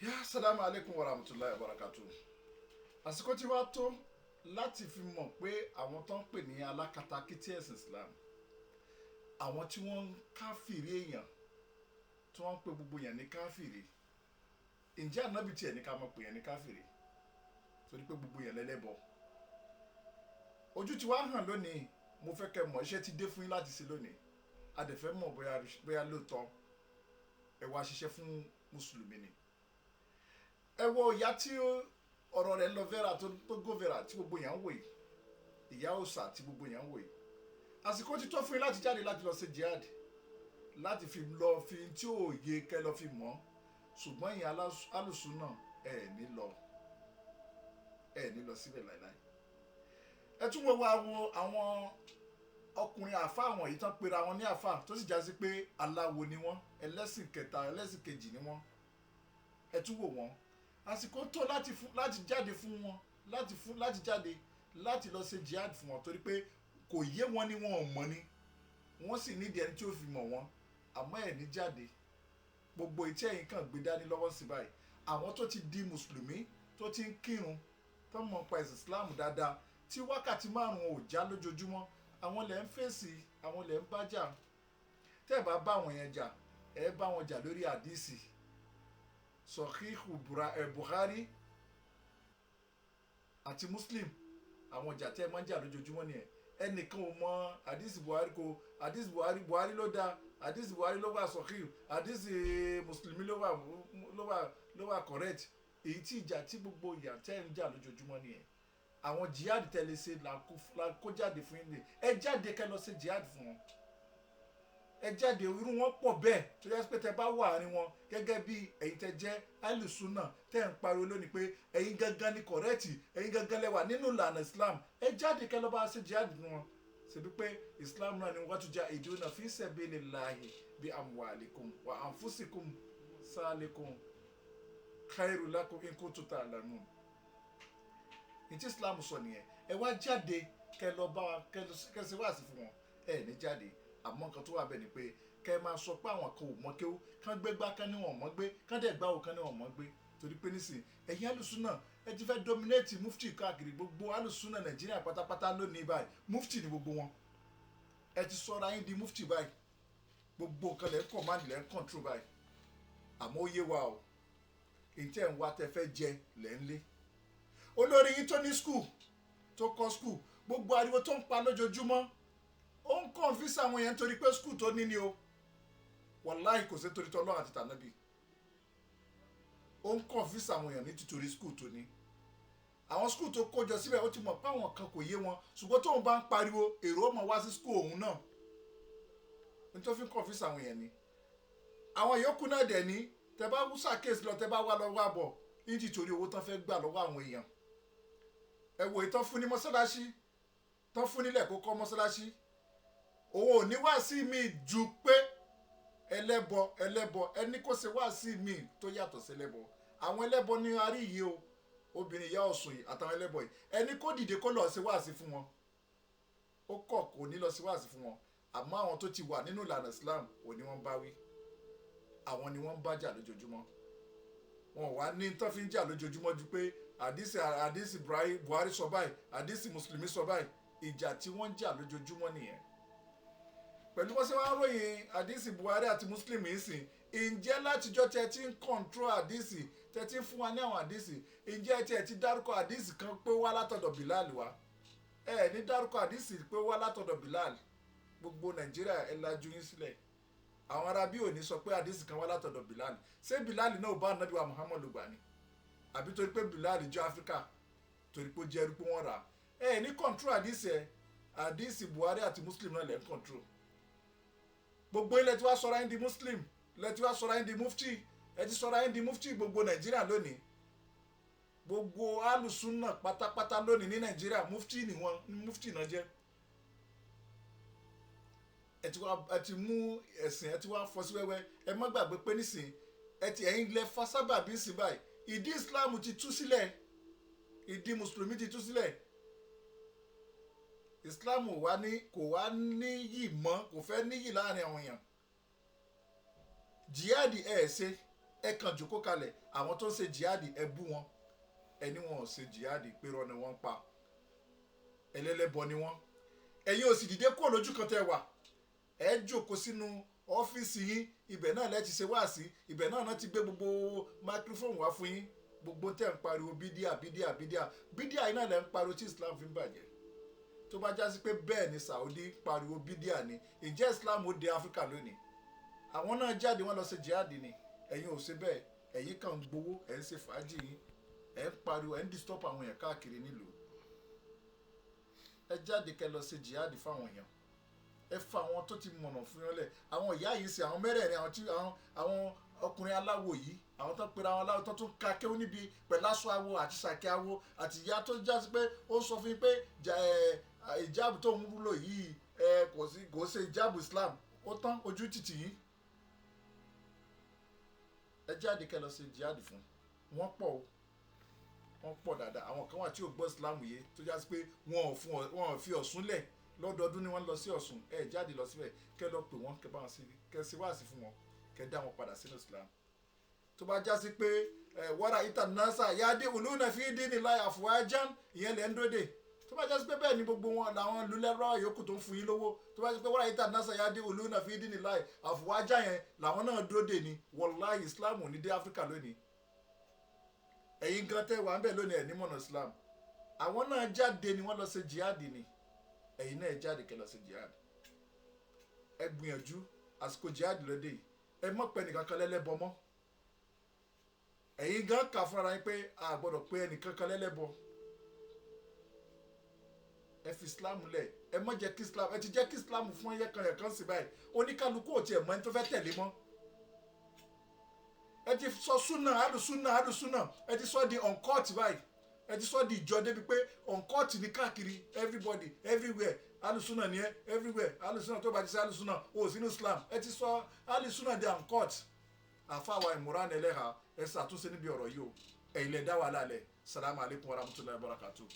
Yá salamu aleykum wa rahmatulahi wa barakatu. Àsìkò tí wàá tó láti fi mọ̀ pé àwọn tó ń pè ní alákatakítí ẹ̀sìn Islam, àwọn tí wọ́n ń káfìrí èèyàn, tí wọ́n ń pe gbogbo èèyàn ní káfìrí. Ǹjẹ́ ànábì tiẹ̀ ní ká mọ̀ pé èèyàn ní káfìrí? Torí pé gbogbo èèyàn lẹ́lẹ́bọ. Ojú tí wàá hàn lónìí, mo fẹ́ kẹ́ mọ̀ iṣẹ́ ti dé fún yín láti ṣe lónìí. A dẹ̀ fẹ́ mọ̀ bóyá lóòótọ́ ẹ wá ṣiṣẹ́ fún mùsùlùmí ni. Ẹ wo ìyá tí ọ̀rọ̀ rẹ̀ lọ vera tó go vera tí gbogbo èèyàn ń wò yìí, ìyá òòṣà tí gbogbo èèyàn ń wò yìí. Àsìkò ti tó fún yín láti jáde láti lọ ṣe jihad, láti fi lọ fi tí ò yé kẹ́ lọ fi mọ̀. Ṣùgbọ́n ìyẹn alùsùn náà ẹ ní lọ, ẹ ní lọ síbẹ̀ láìláì. Ẹ tún wo àwọn ọkùnrin àfa àwọn yìí tán pera wọn ní àfa, tó sì já sí pé aláwo ni wọ́n, ẹlẹ́sìn kẹta, ẹlẹ́sìn kejì ni wọ́n. Ẹ tún wò wọ́n. Àsìkò tó láti jáde fún wọn, láti jáde láti lọ ṣe jihad fún wọn, torí pé kò yé wọn ni, wọn ò mọ̀ ni, wọ́n sì nídìí ẹni tí ó fi mọ̀ wọ́n. Àmọ́ ẹ̀ ní jáde. Gbogbo ìtí ẹ̀yin kàn gbé dání lọ́wọ́ sí báyìí, àwọn tó ti di mùsùlùmí, tó ti ń kírun, tó mọ̀ pa ẹ̀sìn Islam dáadáa, tí wákàtí 5 ò já lójoojúmọ́, àwọn lẹ̀ ń fèsì, àwọn lẹ̀ ń bá jà. Tẹ́ ẹ̀ bá bá àwọn yẹn jà, ẹ bá wọn jà lórí àdìsí Sọ̀híhù Bukhari àti Muslim. Àwọn ìjà tẹ́ ẹ máa ń jà lójoojúmọ́ nìyẹn. Ẹnìkan ò mọ àdìsí Buhari, kò àdìsí Buhari, Buhari ló dáa, àdìsí Buhari ló wà sọ̀híhù, àdìsí mùsùlùmí ló wà correct. Èyí tí ìjà tí gbogbo ìyà tẹ́ ń jà lójoojúmọ́ nìyẹn. Àwọn jihad tẹ́lẹ̀ ṣe là kó jáde fún yín ni. Ẹ jáde kẹ́ lọ ṣe jihad fún wọn. Ẹ jáde. Irú wọn pọ̀ bẹ́ẹ̀ tó yẹ pé tẹ bá wà àárín wọn, gẹ́gẹ́ bí ẹ̀yin tẹ jẹ́ alùsùnà tẹ́ ń pariwo lónìí pé ẹ̀yin gangan ni correct, ẹ̀yin gangan lẹ wà nínú ìlànà Islam, ẹ jáde kẹ́ lọ bá ṣe jihad fún wọn. Ṣebí pé Islam náà ni wọ́n tún já ìdúnà fi sabilillahi bi amwalikum wa anfusikum salikum khairu lakum in kuntum ta'lamun. Ní tí Islam sọ nìyẹn. Ẹ wá jáde kẹ́ lọ bá wa kẹ́ ṣe wáàsí fún wọn. Ẹ ní jáde. Àmọ́ nǹkan tó wà bẹ́ẹ̀ ni pé kẹ́ ẹ máa sọ pé àwọn kan ò mọ̀ kéwú, kán gbé gbá, kán ní wọn mọ̀ gbé, kán dẹ̀ gbá wò, kán ní wọn mọ̀ gbé. Torí pé nísìn ẹ̀yin alùsùnà, ẹ ti fẹ́ dominate mufti káàkiri gbogbo alùsùnà Nàìjíríà pátápátá lónìí báyìí. Mufti ni gbogbo wọn. Ẹ ti sọra yín di mufti báyìí. Gbogbo nǹkan lẹ́ ń command, lẹ́ ń control báyìí. Àmọ́ ó yé wa o, ìtẹ́ ń wá tẹ fẹ́ jẹ lẹ́ ń lé. Olórí yín tó ní school, tó kọ́ school, gbogbo ariwo tó ń pa lójoojúmọ́, ó ń confuse àwọn èèyàn torí pé school tó ní ni o. Wàláhì, kò sí torí tọ́lọ́ àti tànábì. Ó ń confuse àwọn èèyàn ní títorí school tó ní. Àwọn school tó kójọ síbẹ̀, ó ti mọ̀ pé àwọn kan kò yé wọn, ṣùgbọ́n tóun bá ń pariwo, èrò ó máa wá sí school òun náà. Nítorí fi ń confuse àwọn èèyàn ni. Àwọn yòókù náà dẹ̀ ní tẹ bá wúsà kéèsì lọ, tẹ bá wá lọ wá bọ̀ ní títorí owó tán fẹ́ gbà lọ́wọ́ àwọn èèyàn. Ẹ wo ìtàn fún ní mọ́sálásí, tán fún nílẹ̀ kó kọ́ mọ́sálásí. Òun ò ní wá sí mi ju pé ẹlẹ́bọ, ẹlẹ́bọ. Ẹni kó ṣe wá sí mi tó yàtọ̀ sí ẹlẹ́bọ. Àwọn ẹlẹ́bọ ní arí yìí o, obìnrin ìyá Ọ̀sùn yìí àtàwọn ẹlẹ́bọ yìí, ẹni kó dìde kó lọ́ọ́ ṣe wá sí fún wọn. Ó kọ̀, kò ní lọ sí wá sí fún wọn. Àmọ́ àwọn tó ti wà nínú ìlànà Islam ò ní wọ́n bá wí. Àwọn ni wọ́n ń bá jà lójoojúmọ́. Wọn wá ní tó fi ń jà lójoojúmọ́ ju pé àdìsí Buhari sọ báyìí, àdìsí mùsùlùmí sọ báyìí. Ìjà tí wọ́n ń jà lójoojúmọ́ nìyẹn. Pẹ̀lú bó ṣe wá ń ròyìn àdìsí Buhari àti Muslim yìí sìn, ǹjẹ́ látijọ́ tẹ ti ń control àdìsí, tẹ ti ń fún wa ní àwọn àdìsí, ǹjẹ́ tí ẹ ti dárúkọ àdìsí kan pé wá látọ̀dọ̀ Bilal wa? Ẹ ní dárúkọ àdìsí pé wá látọ̀dọ̀ Bilal. Gbogbo Nàìjíríà, ẹ lajú yín sílẹ̀. Àwọn arábí ò ní sọ pé àdìsí kan wá látọ̀dọ̀ Bilal. Ṣé Bilal náà ò bá Ànábì wa Muhammad gbà ni? Àbí torí pé Bilal jẹ́ Áfíríkà, torí pé ó jẹ́ ẹrú pé wọ́n rà á? Ẹ ní control àdìsí ẹ. Àdìsí Buhari àti Muslim náà lẹ́ ń control. Gbogbo ilẹ̀ tí wàá sọra yín di Muslim, ilẹ̀ tí wàá sọra yín di mufti. Ẹ ti sọra yín di mufti gbogbo Nàìjíríà lónìí. Gbogbo alùsùnà pátápátá lónìí ní Nàìjíríà, mufti ni wọ́n, mufti náà jẹ́. Ẹ ti wá, ẹ ti mú ẹ̀sìn, ẹ ti wá fọ́ sí wẹ́wẹ́. Ẹ má gbàgbé pé nísìn ẹ ti ẹ̀yin lẹ fa sábàbí sí báyìí. Ìdí Islam ti tú sílẹ̀, ìdí mùsùlùmí ti tú sílẹ̀. Islam ò wá ní, kò wá níyì mọ́, kò fẹ́ níyì láàrin àwọn èèyàn. Jihad ẹ̀ ṣe. Ẹ kàn jókòó kalẹ̀, àwọn tó ń ṣe jihadi ẹ bú wọn, ẹni wọn ò ṣe jihadi, pé irọ́ ni wọ́n ń pa, ẹlẹ́lẹ́bọ ni wọ́n. Ẹ̀yin ò sì dìde kúrò lójú kan tẹ́ wà. Ẹ jókòó sínú ọ́fíìsì yín, ibẹ̀ náà lẹ́ ti ṣe wáàsí, ibẹ̀ náà náà ti gbé gbogbo microphone wá fún yín. Gbogbo tẹ́ ń pariwo bídíà bídíà bídíà bídíà yìí náà lẹ́ ń pariwo tí Islam fi ń bàjẹ́. Tó bá já sí pé bẹ́ẹ̀ ni Saudi pariwo bídíà ni, ǹjẹ́ Islam ó dé Áfíríkà lónìí? Àwọn náà jáde, wọ́n lọ ṣe jihadi ni. Ẹ̀yin ò ṣe bẹ́ẹ̀, ẹ̀yin kàn ń gbowó, ẹ̀ ń ṣe fàájì yín, ẹ̀ ń pariwo, ẹ̀ ń disturb àwọn èèyàn káàkiri nílùú. Ẹ jáde kẹ́ lọ ṣe jihadi fáwọn èèyàn. Ẹ fa àwọn tó ti mọ̀nà fún yín lẹ̀. Àwọn ìyá yìí ṣe àwọn mẹ́rẹ̀ẹ̀rin, àwọn tí àwọn ọkùnrin aláwo yìí, àwọn tó pera àwọn aláwo tó tún ka kéwú níbi pẹ̀lú aṣọ awo àti ṣàkẹ́ awo, àti ìyá tó já sí pé ó sọ fún yín pé ìjáàbù tó ń lò yìí kò sí, kò ṣe ìjáàbù Islam. Ó tán, ojú títì yín. Ẹ jáde kẹ́ lọ ṣe jihadi fún wọn. Pọ̀ o, wọ́n pọ̀ dáadáa. Àwọn kan wà tí ò gbọ́ Islam yé, tó já sí pé wọn ò fi Ọ̀ṣun lẹ̀, lọ́dọọdún ni wọ́n lọ sí Ọ̀ṣun. Ẹ jáde lọ síbẹ̀, kẹ́ lọ pè wọ́n, kẹ́ bá wọn sí, kẹ́ ṣe wáàsí fún wọn, kẹ́ dá wọn padà sínú Islam. Tó bá já sí pé ẹ wàrà ìtàn nasa yáde olóòna fi dín ní láyà àfọwáján, ìyẹn lẹ́ ń dóde. Tó bá já sí pé bẹ́ẹ̀ ni gbogbo wọn làwọn lulẹ̀rọ yòókù tó ń fún yín lówó, tó bá já sí pé wàrà ìtàn nasa yáde olóòna fi dín ní láyà àfọwáján yẹn làwọn náà dóde ni, wàláhì Islam ò ní dé Áfíríkà lónìí. Ẹ̀yin gan tẹ́ wà ń bẹ̀ lónìí, ẹ̀ ní mọ̀nà Islam. Àwọn náà jáde ni wọ́n lọ ṣe jihadi ni. Ẹ̀yin náà jáde kẹ́ lọ ṣe jihadi. Ẹ gbìyànjú, àsìkò jihadi lóde yìí. Ẹ mọ̀ pé ẹnìkan kan lẹ́lẹ́bọ mọ́. Ẹ̀yin gan kà fúnra yín pé a gbọ́dọ̀ pé ẹnìkan kan lẹ́lẹ́bọ. Ẹ fi Islam lẹ̀, ẹ má jẹ́ kí Islam, ẹ ti jẹ́ kí Islam fún ẹyẹ kan ẹ̀kan sí báyìí. Oníkálukú ò tiẹ̀ mọ ẹni tó fẹ́ tẹ̀lé mọ́. Ẹ ti sọ súnà, alùsúnà, alùsúnà, ẹ ti sọ di uncut báyìí. Ẹ ti sọ di ìjọ débi pé uncut ní káàkiri, everybody everywhere alùsúnà ni ẹ, everywhere alùsúnà. Tó bá ti ṣe alùsúnà, o sínú Islam. Ẹ ti sọ alùsúnà di uncut. Àfàwà Imran Eleha, ẹ ṣàtúnṣe níbi ọ̀rọ̀ yìí o. Ẹ̀yin lẹ dá wàhálà lẹ̀. Salamu alaykum wa rahmatulahi wa barakatuh.